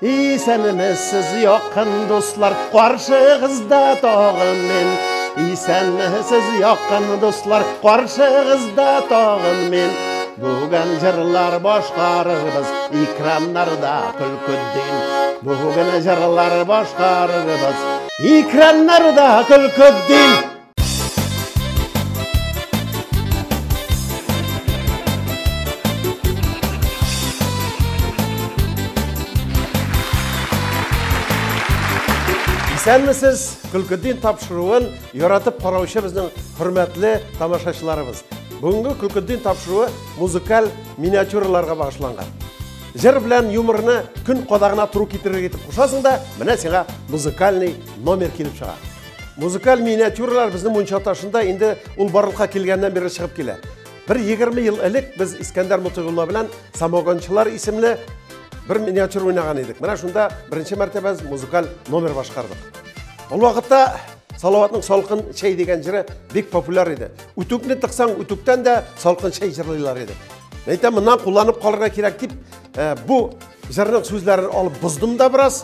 Исәнмесез, якын дуслар, каршыгызда тагын мин. Исәнмесез, якын дуслар, каршыгызда тагын мин. Бүген җырлар башкарырбыз, экраннарда Көлкетдин. Бүген җырлар башкарырбыз, экраннарда Көлкетдин. Исәнмесез, Көлкетдин тапшыруын яратып караучы безнең хөрмәтле тамашачыларыбыз. Бүгенге Көлкетдин тапшыруы музыкаль миниатюраларга багышланган. Җыр белән юморны көн кадагына туры китерергә итеп кушасың да, менә сиңа музыкальный номер килеп чыга. Музыкаль миниатюралар безнең Мунча ташында инде ул барлыкка килгәннән бирле чыгып килә. Бер 20 ел элек без Искәндәр Мотыйгулла белән Самогончылар исемле бер миниатюра уйнаган идек. Менә шунда беренче мәртәбә без музыкаль номер башкардык. Ул вакытта Салаватның Салкын чәй дигән җыры бик популяр иде. Үтүкне тыксаң, үтүктән дә салкын чәй җырлыйлар иде. Мин әйтәм, моннан кулланып калырга кирәк дип, бу җырның сүзләрен алып боздым да бераз.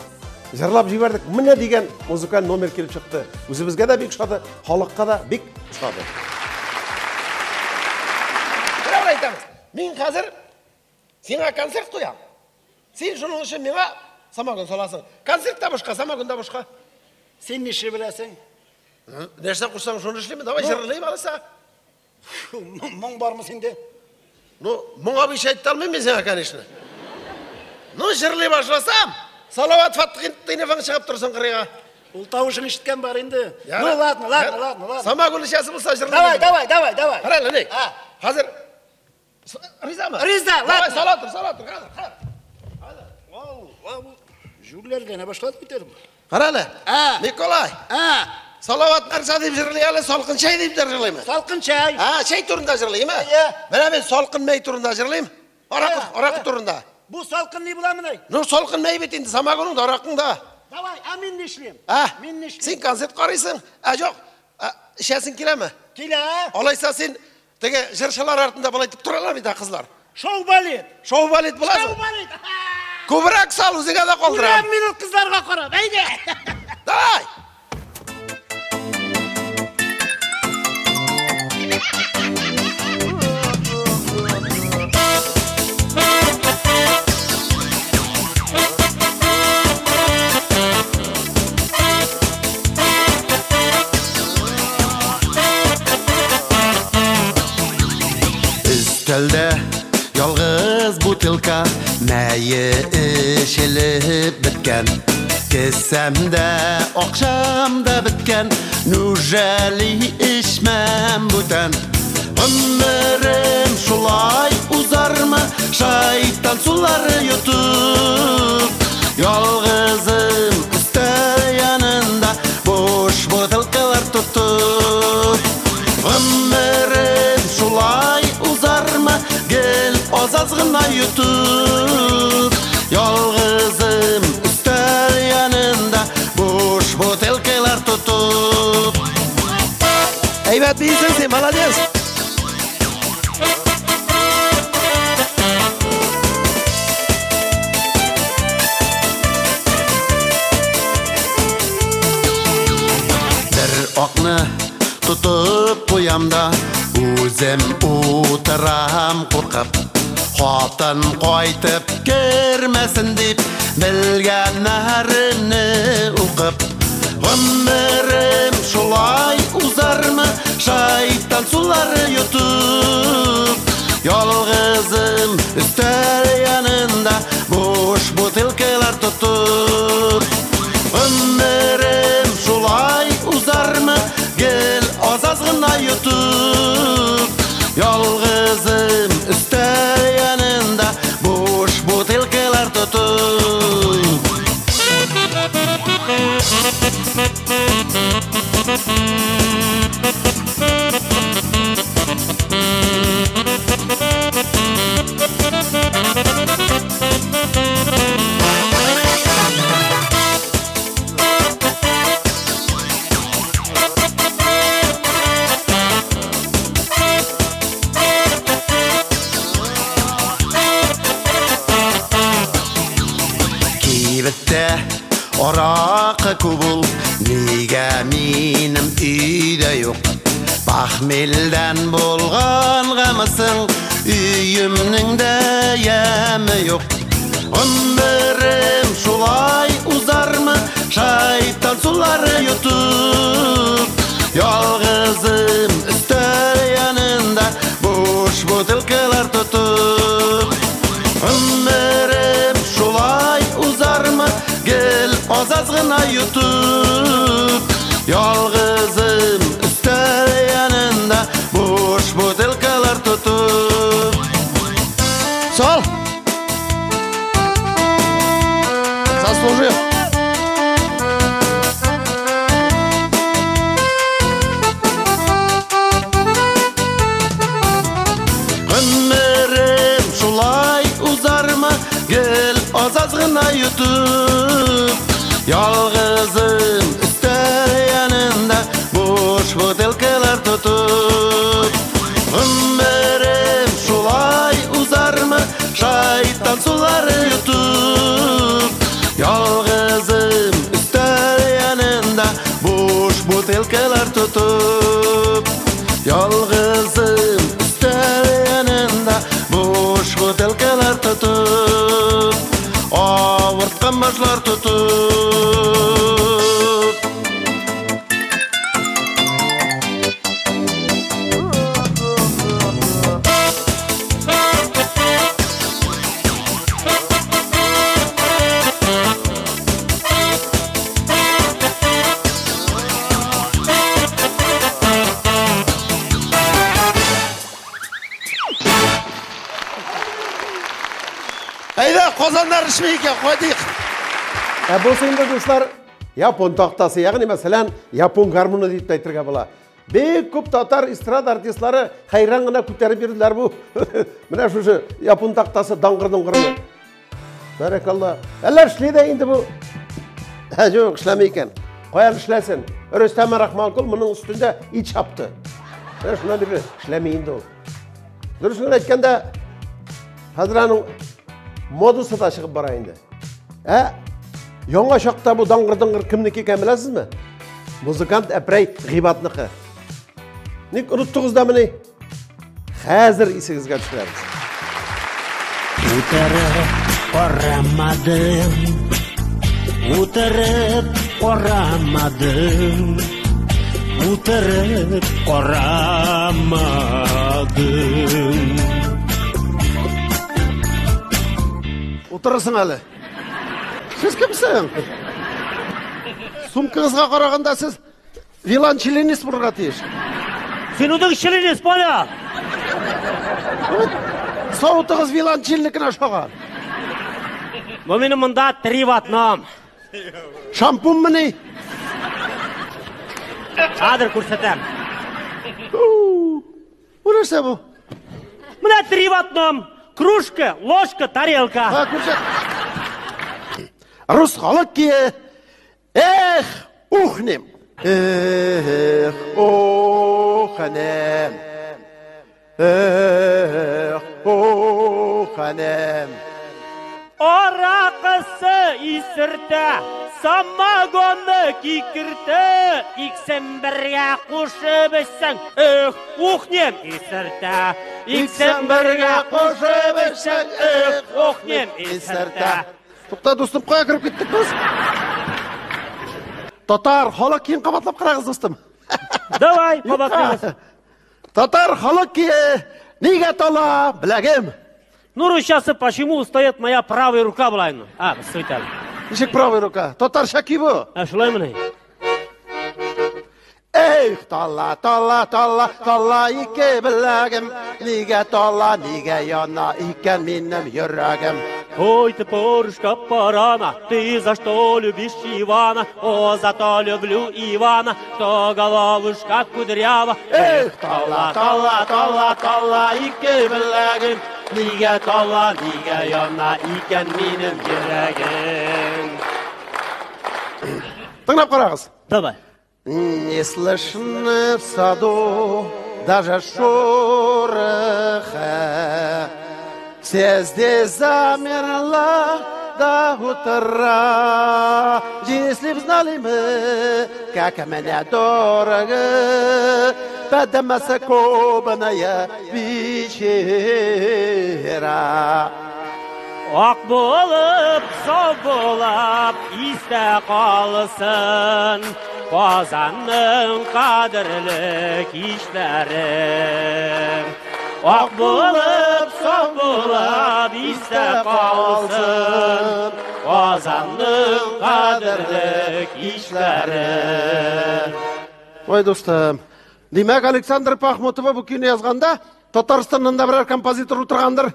Җырлап җибәрдек. Менә дигән музыкаль номер килеп чыкты. Үзебезгә дә бик ошады, халыкка да бик ошады. Берәү әйтәбез. Мин хәзер сиңа концерт куям. Син шуның өчен миңа самогон саласың. Концерт та бушка, самогон да бушка. Син нишли беләсең? Нәрсә кушсаң, шуны эшлимен. Давай җырлыйм алайса. Моң бармы синдә? Ну, моңа бик әйтә алмыйм мин сиңа, конечно. Ну, җырлый башласам, Салават Фатхетдиновың чыгып торсын кырыйга. Ул тавышын ишеткән бар инде. Ну, ладно, ладно, ладно, ладно. Самогон эчәсе булса җырлый. Давай, давай, давай, давай. Кара әле, ни? Хәзер Ризамы? Риза, ладно. Давай, сала тор, сала тор, хәзер, хәзер. Вау, вау, җүләрләнә башлады бит әле. Кара әле. Николай. Салават нәрсә дип җырлый әле? Салкын чәй дип җырлыймы? Салкын чәй. Чәй турында җырлыймы? Менә мин салкын мәй турында җырлыйм. Аракы турында. Бу салкын ни буламыни? Ну, салкын мәй бит инде, самогоның да, аракың да. Давай, а мин нишлим? Мин нишлим? Син концерт карыйсың. Юк, эчәсең киләме? Килә. Алайса син теге җырчылар артында болай итеп торалар бит, кызлар. Шоу-балет. Шоу-балет буласың. Шоу-балет. Күбрәк сал, үзеңә дә калдырам. Үләм мин ул кызларга карап, әйдә. Давай. Өстәлдә ялгыз бутылка, мәе эчелеп беткән. Кесәмдә акчам да беткән, нүжәли эчмәм бүтән. Гомерем шулай узармы, шайтан сулары йотып. Ялгызым өстәл янында буш бутылкалар тотып. Гомерем шулай узармы, гел аз-аз гына йотып. Ялгызым өстәл янында буш бутылкалар тотып. Әйбәт бийсең син, молодец. Бер акны тотып куям да, үзем утырам куркып. Хатын кайтып кермәсен дип, белгәннәремне укып. Гомерем шулай узармы, шайтан сулары йотып. Ялгызым өстәл янында буш бутылкалар тотып. Гомерем шулай узармы, гел аз-аз гына йотып. Ялгызым өстәл янында буш бутылкалар тотып. Шамилдән булгангамы соң, өемнең дә яме юк. Гомерем шулай узармы, шайтан сулары йотып. Ялгызым өстәл янында буш бутылкалар тотып. Гомерем шулай узармы, гел аз-аз гына йотып. Ялгызым өстәл янында буш бутылкалар тотып. Сол! Заслужил. Гомерем шулай узармы, гел аз-аз гына йотып. Ялгызым өстәл янында буш бутылкалар тотып. Гомерем шулай узармы, шайтан сулары йотып. Ялгызым өстәл янында буш бутылкалар тотып. Ялгызым өстәл янында буш бутылкалар тотып. Авырткан башлар тотып. Әйдә, казаннар эшми икән, кайтыйк. Ә булса инде, дуслар, япон тактасы, ягъни мәсәлән, япон гармоны дип тә әйтергә була. Бик күп татар эстрада артистлары хәйран гына күтәреп йөрделәр бу. Менә шушы япон тактасы даңгыр-доңгырны. Бәрәкалла. Әллә эшли дә инде бу. Ә, юк, эшләми икән. Каян эшләсен? Рөстәм Рахманкул моның өстендә ит чапты. Менә шуннан бирле эшләми инде ул. Дөресен генә әйткәндә, хәзер аның модасы да чыгып бара инде. Ә яңа чакта бу даңгыр-дыңгыр кемнеке икән беләсезме? Музыкант Әпрәй Гыйбатныкы. Ник оныттыгыз да моны? Хәзер исегезгә төшерәбез. Утырып карамадым, утырып карамадым, утырып карамадым. Утырырсың әле. Сез кемсең? Сумкаңызга караганда сез виолончелинист булырга тиеш. Син үзең челинист, понял? Савытыгыз виолончельнекенә ошаган. Бу минем монда три в одном. Шампуньмыни? Хәзер күрсәтәм. Бу нәрсә бу? Менә три в одном. Кружка, ложка, тарелка. Ха, күрсәт. Рус халык кие. Эх, ухнем. Эх, ухнем. Эх, ухнем. Аракысы исертә, самогонны кикертә, иксен бергә кушып эчсәң, эх, ухнем исертә. Иксен бергә кушып эчсәң, эх, ухнем исертә. Тукта, дустым, кая кереп киттек без? Татар халык киен кабатлап карагыз, дустым. Давай, кабатлыйбыз. Татар халык кие нигә тала, беләгем? Ну, русчасы, почему устает моя правая рука была? А, свитали. Ничек правая рука? Татарча ки бу? А, шулаймыни? Эх, тала, тала, тала, тала ике беләгем. Нигә тала, нигә яна икән минем йөрәгем? Ой, ты, порушка парана, ты за что любишь Ивана? О, зато люблю Ивана, что головушка кудрява. Эх, тала, тала, тала, тала ике беләгем. Нигә тала, нигә яна икән минем йөрәгем? Тыңлап карагыз. Давай. Не слышны в саду даже шороха. Все здесь замерла до утра. Если б знали мы, как мне дорого, Подмосковные вечера. Ак булып, сау булып, истә калсын Казанның кадерле кичләре. Ак булып, сау булып, истә калсын Казанның кадерле кичләре. Ой, дустым, димәк, Александр Пахмутова бу көйне язганда Татарстаннан да берәр композитор утыргандыр.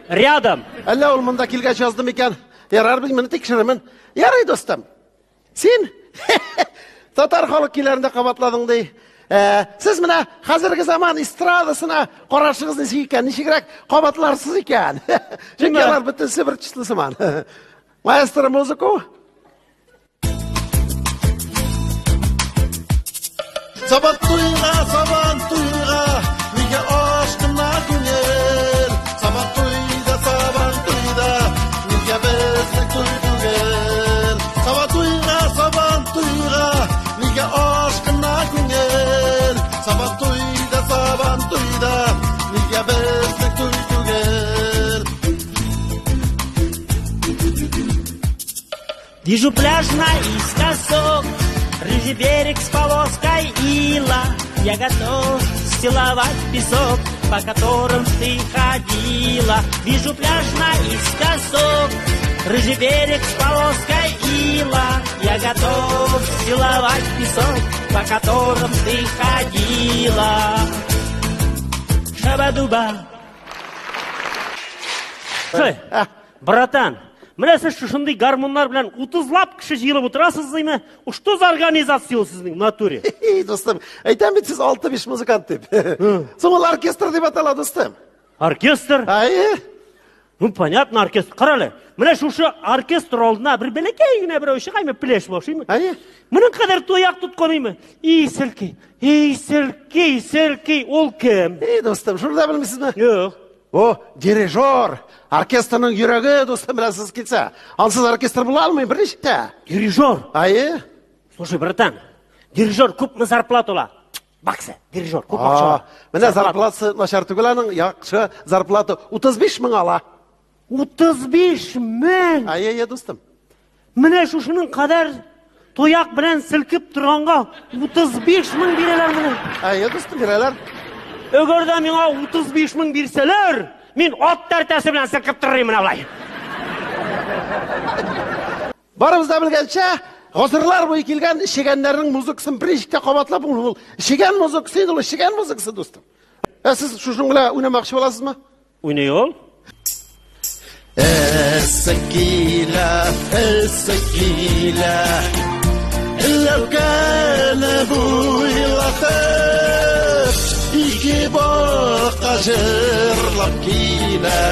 Рядом. Әллә ул монда килгәч язды микән? Ярар, мин моны тикшерермен. Ярый, дустым. Син татар халык көйләрен дә кабатладың ди. Сез менә хәзерге заман эстрадасына карашыгыз ничек икән? Ничегрәк кабатларсыз икән? Чөнки алар бөтенесе бер төсле сыман. Маэстро, музыку. Сабан туйга, сабан туйга, нигә ашкына күңел? Сабан туйда, сабан туйда, нигә безнең туй түгел? Сабан туйга, сабан туйга, нигә ашкына күңел? Сабан туйда, сабан туйда, нигә безнең туй түгел? Вижу пляж наискосок, рыжий берег с полоской ила. Я готов целовать песок, по которым ты ходила. Вижу пляж наискосок, рыжий берег с полоской ила. Я готов целовать песок, по которым ты ходила. Шабадуба. Слушай, братан, менә сез шушындый гармуннар белән 30лап кеше җыелып утырасыз димме? Что за организация ул сезнең в натуре? Дустым, әйтәм бит сез 6-5 музыкант дип. Соң ул оркестр дип атала, дустым. Оркестр? Әйе. Ну, понятно, оркестр. Кара әле, менә шушы оркестр алдына бер бәләкәй генә берәү чыгаймы, пеләш башыймы? Әйе. Моның кадәр тояк тотканыймы? И селки, и селки, селки, ул кем? Эй, дустым, шуны да белмисезме? Юк. О, дирижер, оркестрның йөрәге, дустым, беләсез килсә. Ансыз оркестр була алмый берничек тә. Дирижер? Әйе. Слушай, братан, дирижер күпме зарплата ала? Баксы, дирижер күп акча ала. Менә зарплатасы начар түгел аның, яхшы зарплата 35 мең ала. 35 мең? Әйе, әйе, дустым. Менә шушының кадәр тояк белән селкеп торганга 35 мең бирәләр менә. Әйе, дустым, бирәләр. Әгәр дә миңа 35 мең бирсәләр, мин ат тәртәсе белән селкеп торырмын менә болай. Барыбыз да белгәнчә, гасырлар буе килгән чегәннәрнең музыкасын берничек тә кабатлап булмый. Ул чегән музыкасы инде, ул чегән музыкасы, дустым. Ә сез шушының белән уйнамакчы буласызмы? Уйный ул. Эссе килә, эссе килә, ләүкәне буйлатып, ике бака җырлап килә,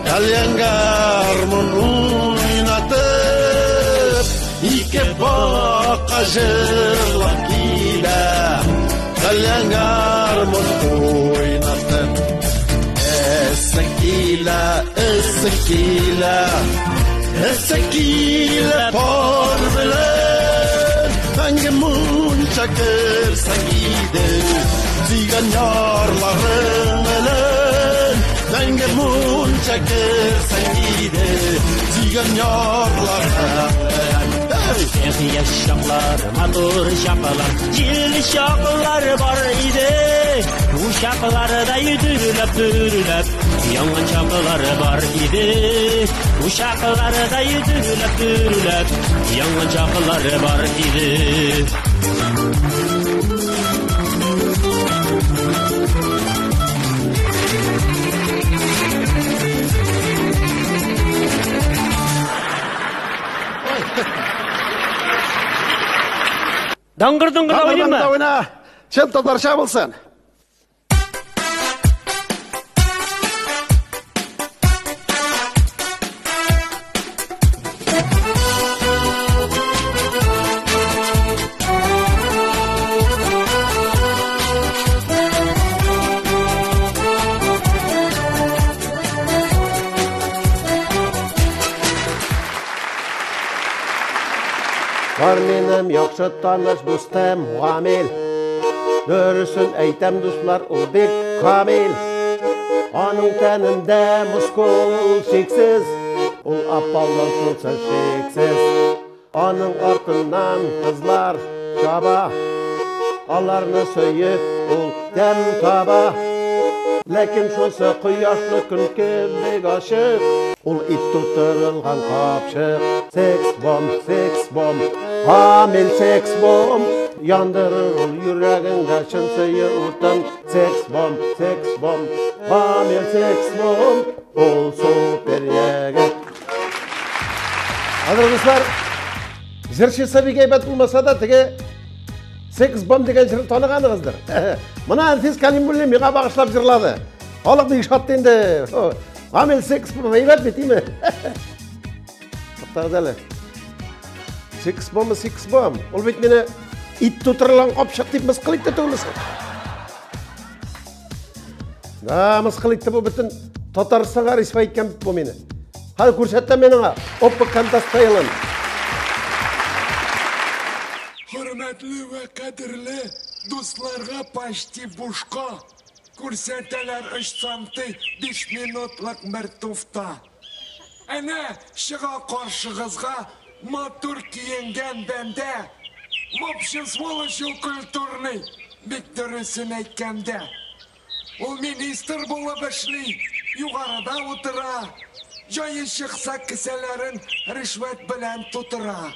тальян гармун уйнатып, ике бака җырлап килә, тальян гармун уйнатып. Эссе килә, эссе килә, эссе килә пар белән, мәңге мунча керсәң иде, сөйгән ярларың белән, мәңге мунча керсәң иде, сөйгән ярларың белән. Эх, яшь чаклар, матур чаклар, җил чаклар бар иде. Бу чакларда йөдүләп, дүрүләп, янган чаклар бар иде. Бу чакларда йөдүләп, дүрүләп, янган чаклар бар иде. Даңгыр-дыңгыр да уйныймы? Даңгыр-дыңгыр да уйна. Чын татарча булсын. Бар минем яхшы таныш дустым Гамил. Дөресен әйтәм, дуслар, ул бик камил. Аның тәнендә мускул чиксез, ул Аполлон шунсы шиксез. Аның артыннан кызлар чаба, аларны сөеп ул тәм таба. Ләкин шунсы кояшлы көн кебек ачык, ул ит тутырылган капчык. Секс-бомб, секс-бомб, Гамил секс-бомб, яндырыр ул йөрәгеңдә чын сөю утын. Секс-бомб, секс-бомб, Гамил секс-бомб, ул супер егет. Хәзер, дуслар, җырчысы бик әйбәт булмаса да, теге секс-бомб дигән җырны таныганыгыздыр. Моны Әлфис Калимуллин миңа багышлап җырлады. Халык бик шат инде. Гамил секс-бомб әйбәт бит, име? Туктагыз әле. Секс-бомб, секс-бомб. Ул бит мине ит тутырылган капчык дип мыскыл итте түгелме? Да, мыскыл итте бу, бөтен Татарстанга рисва иткән бу мине. Хәзер күрсәтәм мин аңа Оппа Кантастайлын. Хөрмәтле вә кадерле дусларга почти бушка күрсәтәләр 3 сантый 5 минутлык бер туфта. Әнә чыга каршыгызга матур киенгән бәндә. В общем, сволочь ул культурный, бик дөресен әйткәндә. Ул министр булып эшли, югарыда утыра. Җае чыкса кесәләрен ришвәт белән тутыра.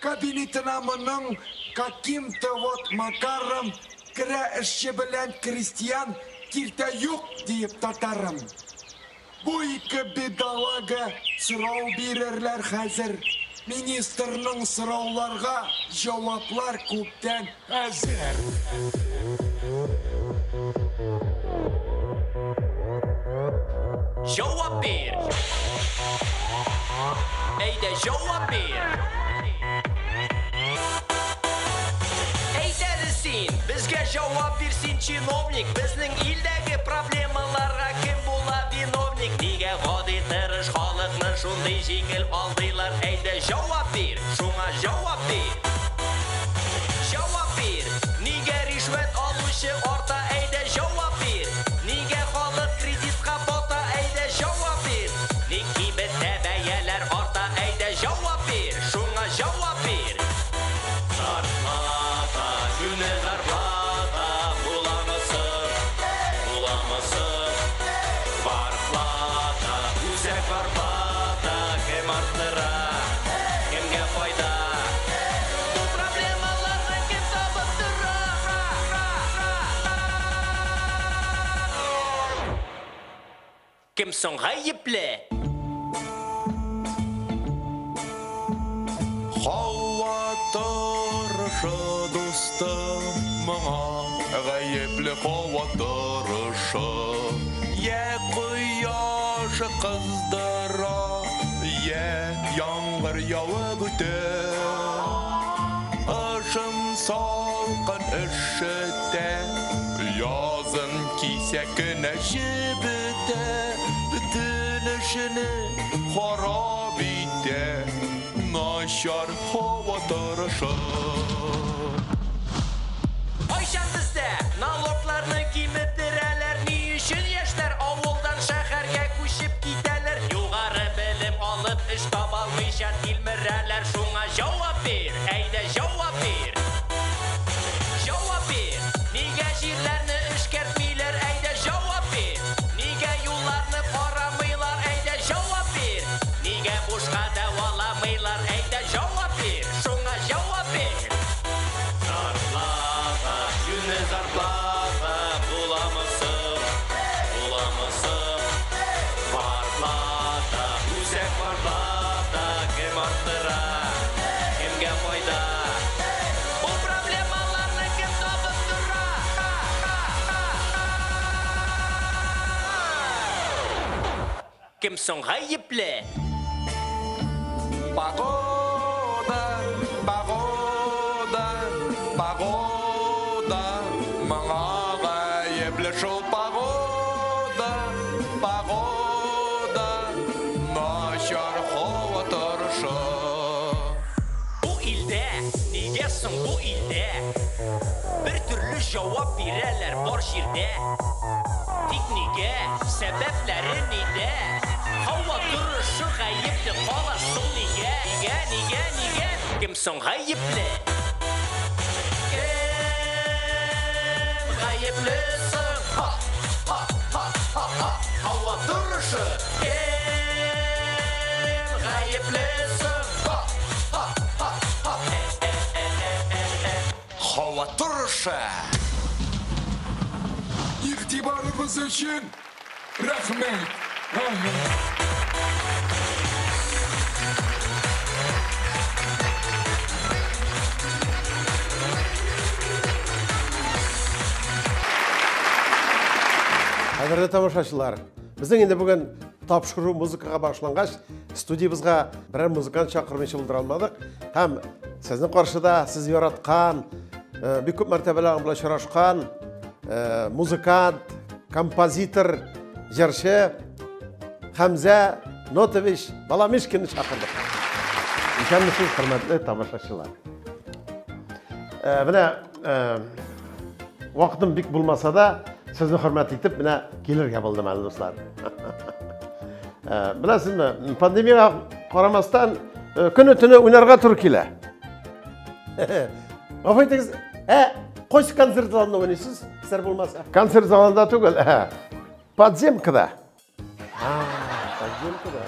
Кабинетына моның каким-то вот макаром керә эшче белән крестьян, киртә юк диеп татарым. Бу ике бедолага сорау бирерләр хәзер. Министрның сорауларга җаваплар күптән әзер. Җавап бир. Әйдә, җавап бир. Әйдә син, безгә җавап бир син, чиновник. Безнең илдәге проблемаларга кем була виновник? Нигә гади тырыш халыкны шундый җиңел алдыйлар? Әйдә, җавап бир, шуңа җавап бир. Җавап бир. Нигә ришвәт алучы арта? Әйдә, җавап бир. Нигә халык кредитка бата? Әйдә, җавап бир. Ник кибеттә бәяләр арта? Әйдә, җавап бир, шуңа җавап бир. Зарплата, юнә зарплата, буламы соң, буламы соң? Зарплата, үзәк зарплата, кем арттыра, кемгә файда? Бу проблемаларны кем табып тора? Кем соң гаепле? Һава торышы, дустым, моңа гаепле һава торышы. Я кояш кыздыра, я яңгыр явып үтә. Кышын салкын өшетә, язын кисә кенә җебетә. Бөтен эшне харап итә начар һава торышы. Кайчан бездә налогларны киметтерәләр? Ни өчен яшьләр авылдан шәһәргә күчеп китәләр? Югары белем алып эш таба алмыйча тилмерәләр. Шуңа җавап бир, әйдә җавап бир. Җавап бир. Нигә җирләрне эшкәртмиләр? Әйдә җавап бир. Нигә юлларны карамыйлар? Әйдә җавап бир. Нигә бушка дәваламыйлар? Әйдә җавап бир. Шуңа җавап бир. Зарплата, юнә зарплата, буламы соң, буламы соң? Зарплата, үзәк зарплата, кем арттыра, кемгә файда? Бу проблемаларны кем табып тора? Кем соң гаепле? Погода, погода, погода, моңа гаепле шул погода, погода, начар һава торышы. Бу илдә, нигә соң бу илдә бер төрле җавап бирәләр бар җирдә. Тик нигә? Сәбәпләре нидә? Һава торышы гаепле кала соң нигә? Нигә, нигә, нигә? Кем соң гаепле? Кем гаепле соң? Ха, ха, ха, ха, ха. Һава торышы. Кем гаепле соң? Ха, ха, ха, ха. Һава торышы. Игътибарыгыз өчен рәхмәт. Кадерле тамашачылар, безнең инде бүген тапшыру музыкага багышлангач, студиябызга берәр музыкант чакырмыйча булдыра алмадык. Һәм сезнең каршыда сез яраткан, бик күп мәртәбәләр белән очрашкан музыкант, композитор, җырчы Хәмзә Нотович Баламишкинны чакырдык. Исәнмесез, хөрмәтле тамашачылар. Менә вакытым бик булмаса да, сезне хөрмәт итеп, менә килергә булдым әле, дуслар. Беләсезме, пандемиягә карамастан, көне төне уйнарга туры килә. Гафу итегез, кайсы концерт залында уйныйсыз? Сер булмаса. Концерт залында түгел, подземкада. Подземкада.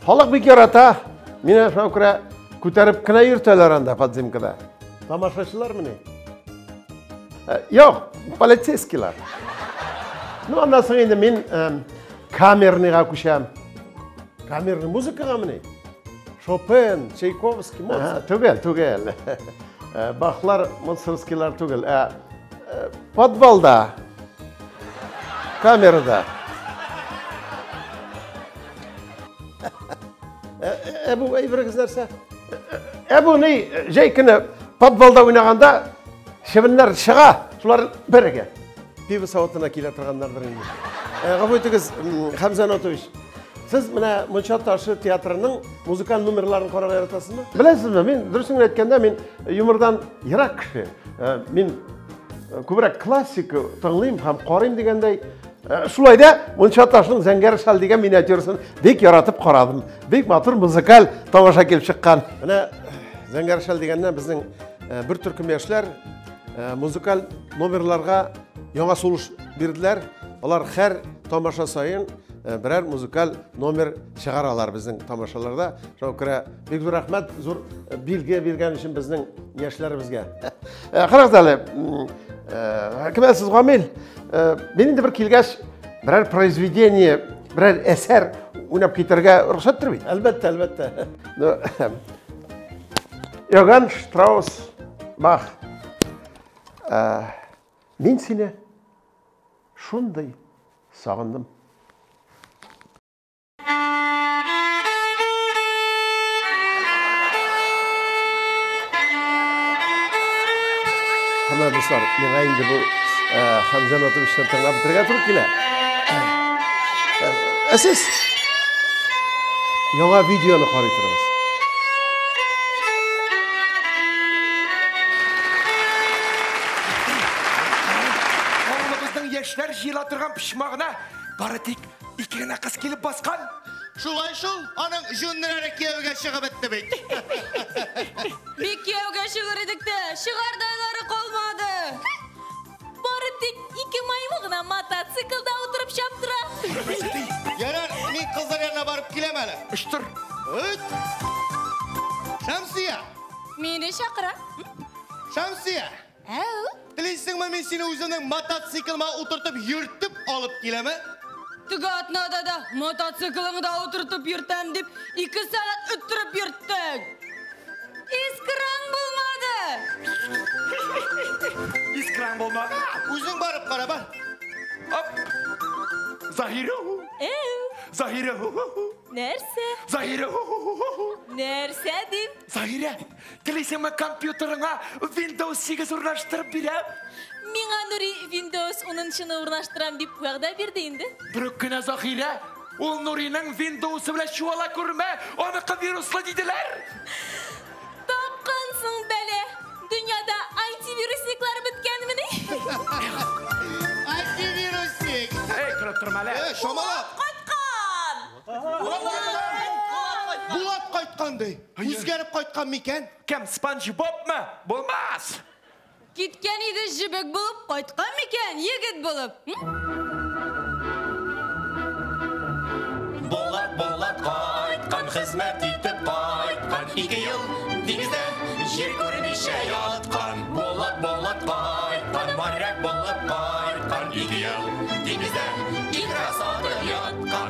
Халык бик ярата. Мине шуңа күрә күтәреп кенә йөртәләр анда подземкада. Тамашачылармыни? Юк, полицейскийлар. Ну, аннан соң инде мин камерныйга күчәм. Камерный музыкагамыни? Шопен, Чайковский, Моцарт. Түгел, түгел. Бахлар, Моцартскийлар түгел. Подвалда. Камерада. Бу әйберегез нәрсә? Бу ни, җәй көне подвалда уйнаганда чебеннәр чыга, шулар бергә. Пиво савытына килә торганнардыр инде. Гафу итегез, Хәмзә Нотович, сез менә Мунча ташы театрының музыкаль номерларын карарга яратасызмы? Беләсезме, мин дөресен генә әйткәндә, мин юмордан ерак кеше. Мин күбрәк классика тыңлыйм һәм карыйм дигәндәй. Шулай да Мунча ташының Зәңгәр шәл дигән миниатюрасын бик яратып карадым. Бик матур музыкаль тамаша килеп чыккан. Менә Зәңгәр шәл дигәннән безнең бер төркем яшьләр музыкаль номерларга яңа сулыш бирделәр. Алар һәр тамаша саен берәр музыкаль номер чыгаралар безнең тамашаларда. Шуңа күрә бик зур рәхмәт, зур билге биргән өчен безнең яшьләребезгә. Карагыз әле, кем әле сез, Гамил? Мин инде бер килгәч, берәр произведение, берәр әсәр уйнап китәргә рөхсәттер бит? Әлбәттә, әлбәттә. Иоганн Штраус Бах. Мин сине шундый сагындым. Хөрмәтле дуслар, миңа инде бу Хәмзә Нотовичны тыңлап бетерергә туры килә. Ә сез яңа видеоны карый торыгыз. Авылыбызның яшьләр җыела торган почмагына бары тик ике генә кыз килеп баскан. Шулай шул, аның җүннәре кияүгә чыгып бетте бит. Бик кияүгә чыгыр идек тә, чыгардайлары калмады. Бары тик ике маймыл гына мотоциклда утырып чаптыра. Ярар, мин кызлар янына барып киләм әле. Оштыр. Өт. Шәмсия. Мине чакыра. Шәмсия. Әү. Телисеңме, мин сине үземнең мотоциклыма утыртып йөртеп алып киләме? Теге атнада да мотоциклыңда утыртып йөртәм дип 2 сәгать өттереп йөрттең. Искраң булмады. Искраң булмады. Үзең барып кара, бар. Оп. Заһирә. Әү. Заһирә. Нәрсә? Заһирә. Нәрсә дим? Заһирә, телисеңме компьютерыңа Windows 8 урнаштырып бирәм? Миңа Нури Windows 10-нчыны урнаштырам дип вәгъдә бирде инде. Бер кенә Заһирә, ул Нуриның Windows-ы белән чуала күрмә, аныкы вируслы диделәр. Тапкансың бәлә. Дөньяда антивирусниклар беткәнмени? Антивирусик. Эй, көлеп торма әле. Шамалап. Кайткан! Булат кайткан ди. Үзгәреп кайткан микән? Кем, Спанч Бобмы? Булмас! Киткән иде җебек булып, кайткан микән егет булып? Булат, Булат кайткан, хезмәт итеп кайткан. 2 ел диңгездә җир күрмичә яткан. Булат, Булат кайткан, моряк булып кайткан. 2 ел диңгездә икра сатып яткан.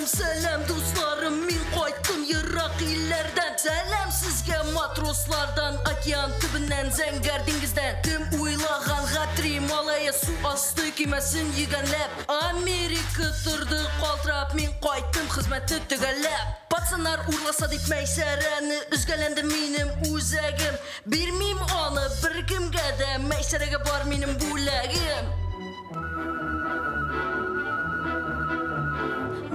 Сәлам, дусларым, мин кайттым ерак илләрдән. Сәлам сезгә матрослардан, океан төбеннән, зәңгәр диңгездән. Кем уйлаган Гатри малае су асты көймәсен йөгәнләп, Америка торды калтырап, мин кайттым хезмәтне төгәлләп. Пацаннар урласа дип Мәйсәрәне, өзгәләнде минем үзәгем. Бирмим аны беркемгә дә, Мәйсәрәгә бар минем бүләгем.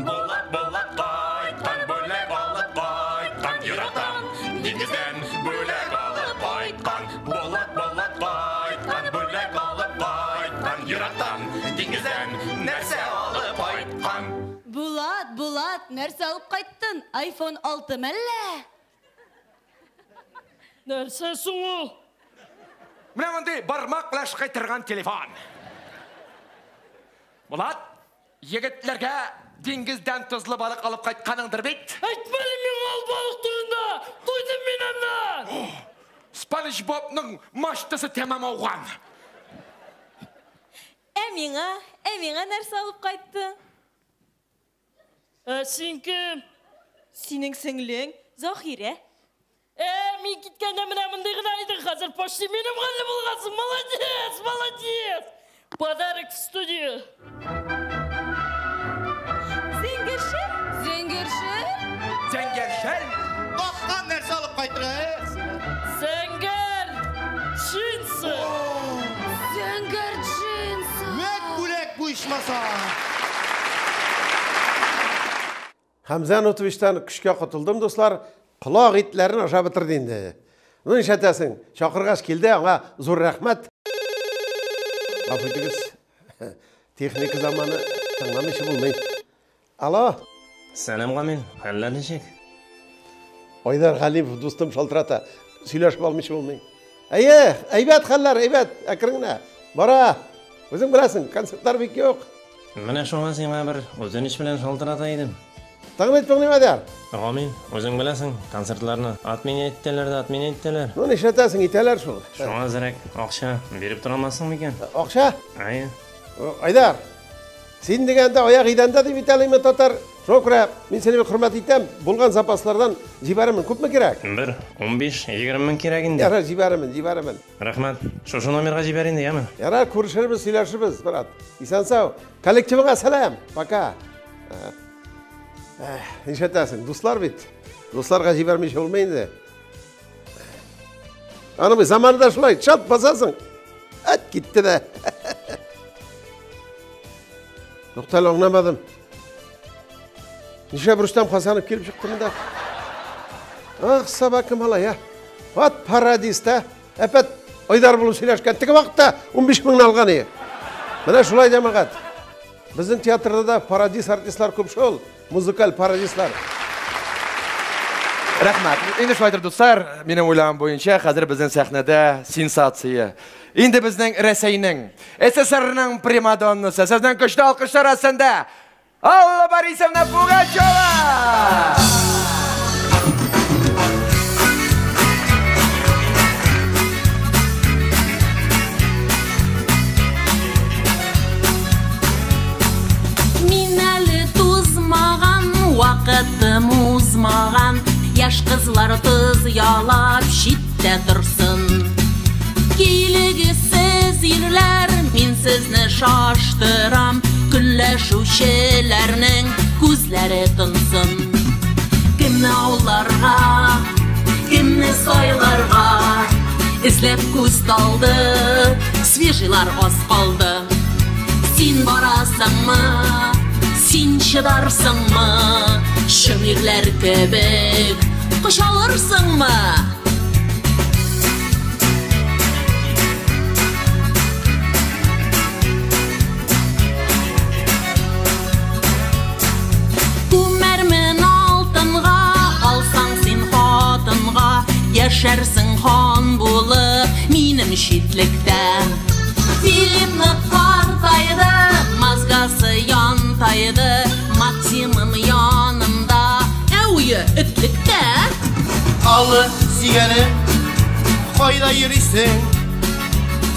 Булат, Булат кайткан, бүләк алып кайткан. Ерактан, диңгездән бүләк алып кайткан. Булат, Булат кайткан, бүләк алып кайткан. Ерактан, диңгездән нәрсә алып кайткан? Булат, Булат, нәрсә алып кайттың? iPhone 6 мәллә? Нәрсә соң ул? Менә мондый бармак белән кайтырган телефон. Булат, егетләргә диңгездән тозлы балык алып кайтканыңдыр бит? Әйтмәле миңа ул балык турында! Туйдым мин аннан! Спанч Бобның мачтасы тәмам ауган. Ә миңа нәрсә алып кайттың? Ә син кем? Синең сеңлең Заһирә. Мин киткәндә менә мондый гына идең, хәзер почти минем хәлле булгансың. Молодец, молодец! Подарок в студию. Зәңгәршел? Зәңгәршел? Зәңгәршел? Тапкан нәрсә алып кайтырга, Зәңгәр джинсы. Зәңгәр джинсы. Вәт бүләк бу ичмаса. Хәмзә Нутовичтан көчкә котылдым, дуслар. Колак итләрен ашап бетерде инде. Ну, нишләтәсең? Чакыргач килде, аңа зур рәхмәт. Гафу итегез. Техника заманы тыңламыйча булмый. Алло. Сәлам, Гамил. Хәлләр ничек? Айдар Галимов дустым шалтырата. Сөйләшеп алмыйча булмый. Әйе, әйбәт хәлләр, әйбәт, әкрен генә. Бара. Үзең беләсең, концертлар бик юк. Менә шуңа сиңа бер үтенеч белән шалтырата идем. Тыңлый, тыңлый, Айдар. Гамил, үзең беләсең, концертларны отменять итәләр дә отменять итәләр. Ну, нишләтәсең, итәләр шул. Шуңа әзрәк акча биреп тора алмассың микән? Акча? Әйе. Айдар, син дигәндә аяк идәндә дип итәләйме татар? Шуңа күрә мин сине бик хөрмәт итәм. Булган запаслардан җибәрермен. Күпме кирәк? Бер 15-20 мең кирәк инде. Ярар, җибәрермен, җибәрермен. Рәхмәт. Шушы номерга җибәр инде, яме? Ярар, күрешербез, сөйләшербез, брат. Исән-сау. Коллективыңа сәлам. Пока. Нишләтәсең? Дуслар бит. Дусларга җибәрмичә булмый инде. Аны бит заманда шулай чат басасың. Әт китте дә. Туктал, аңламадым. Нишләп Рөстәм Хасанов килеп чыкты монда? Ах, собака малая. Вот парадиста. Әпәт Айдар булып сөйләшкән. Теге вакытта 15 меңне алган иде. Менә шулай җәмәгать. Безнең театрда да парадис артистлар күп шул. Музыкаль парадислар. Рәхмәт. Инде шулай итеп, дуслар, минем уйлавым буенча, хәзер безнең сәхнәдә сенсация. Инде безнең Рәсәйнең, СССРның примадоннасы, сезнең көчле алкышлар астында Алла Борисовна Пугачева! Мин әле тузмаган, вакытым узмаган, яшь кызлар тоз ялап читтә торсын. Килегез сез ирләр, мин сезне шаштырам. Көнләшүчеләрнең күзләре тонсын. Кемне ауларга, кемне сайларга, эзләп күз талды, свежийлар аз калды. Син барасыңмы, син чыдарсыңмы, чын ирләр кебек кочалырсыңмы? Күмәрмен алтынга, алсаң син хатынга, яшәрсең хан булып минем читлектә. Филиппны картайды, мазгасы янтайды, Максимым янымда, ә уе этлектә. Алы сөйгәнем, кайда йөрисең?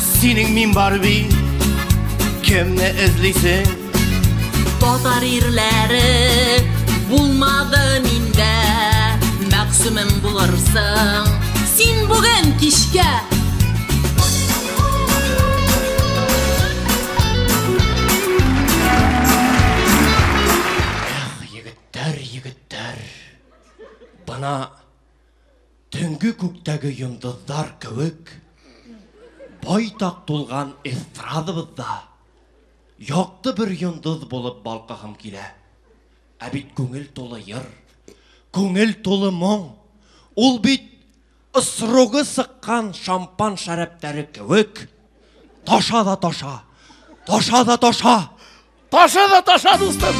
Синең мин бар бит, кемне эзлисең? Татар ирләре булмады миндә, мәгъсүмем булырсың син бүген кичкә. Эх, егетләр, егетләр. Бына төнге күктәге йолдызлар кебек байтак тулган эстрадабызда якты бер йолдыз булып балкыгым килә. Ә бит күңел тулы йыр, күңел тулы моң. Ул бит ысрогы сыккан шампан шәрәпләре кебек таша да таша, таша да таша. Таша да таша, дустым.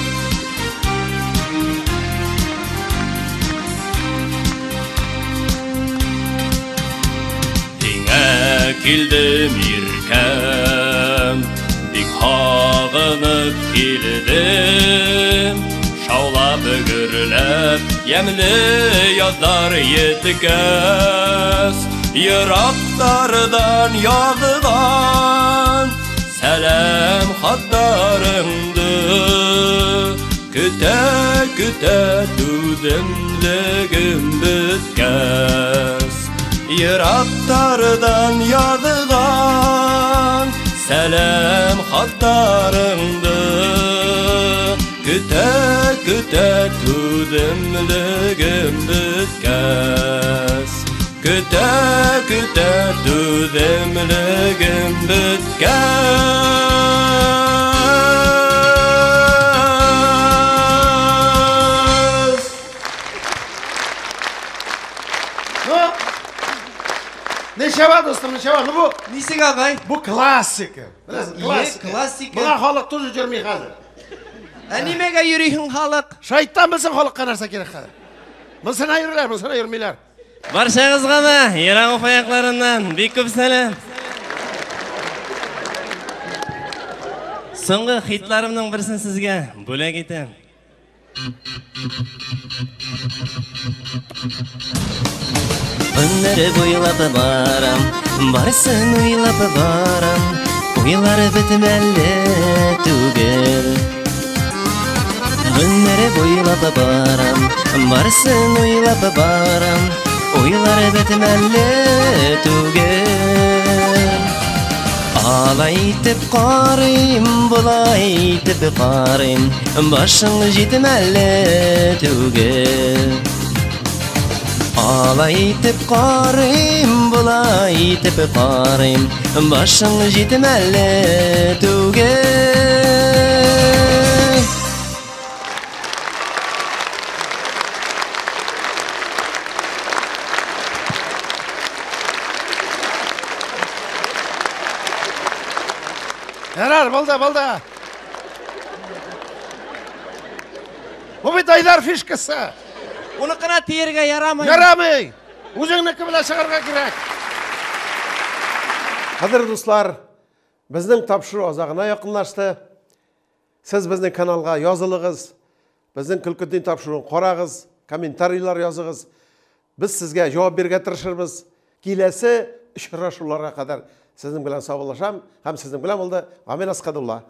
Һиңә килдем иркәм, бик һагынып килдем. Шаулап гөрләп, ямьле язлар еткәс, ерактардан язган сәлам хатларыңды көтә-көтә түземлегем беткәс. Ерактардан язган сәлам хатларыңды көтә-көтә түземлегем беткәс. Көтә-көтә түземлегем беткәс. Ну, ничего, дустым, ничего. Ну бу Нисек, агай? Бу классика. Беләсең, Ие, классика. классика. Моңа халык тоже йөрми хәзер. Ә нимәгә йөрисең халык? Шайтан белсен халыкка нәрсә кирәк хәзер. Монысына йөриләр, монысына йөрмиләр. Баршагызга да ерак Уфа якларыннан бик күп сәлам. Соңгы хитларымның берсен сезгә бүләк итәм. Гомер буйлап барам, барсын уйлап барам, уйлар бетмәле түгел. Гомер буйлап барам, барсын уйлап барам, уйлар бетмәле түгел. Алай итеп карыйм, болай итеп карыйм, башың җитмәле түгел. Алай итеп карыйм, болай итеп карыйм, башың җитмәле түгел. Ярар, булды, булды. Бу бит Айдар фишкасы. Уныкына тиергә ярамый. Ярамый. Үзеңнеке белән чыгарга кирәк. Кадерле дуслар, безнең тапшыру азагына якынлашты. Сез безнең каналга язылыгыз, безнең Көлкетдин тапшыруын карагыз, комментарийлар языгыз. Без сезгә җавап бирергә тырышырбыз. Киләсе очрашуларга кадәр сезнең белән саубуллашам һәм сезнең белән булды Гамил Асқадулла.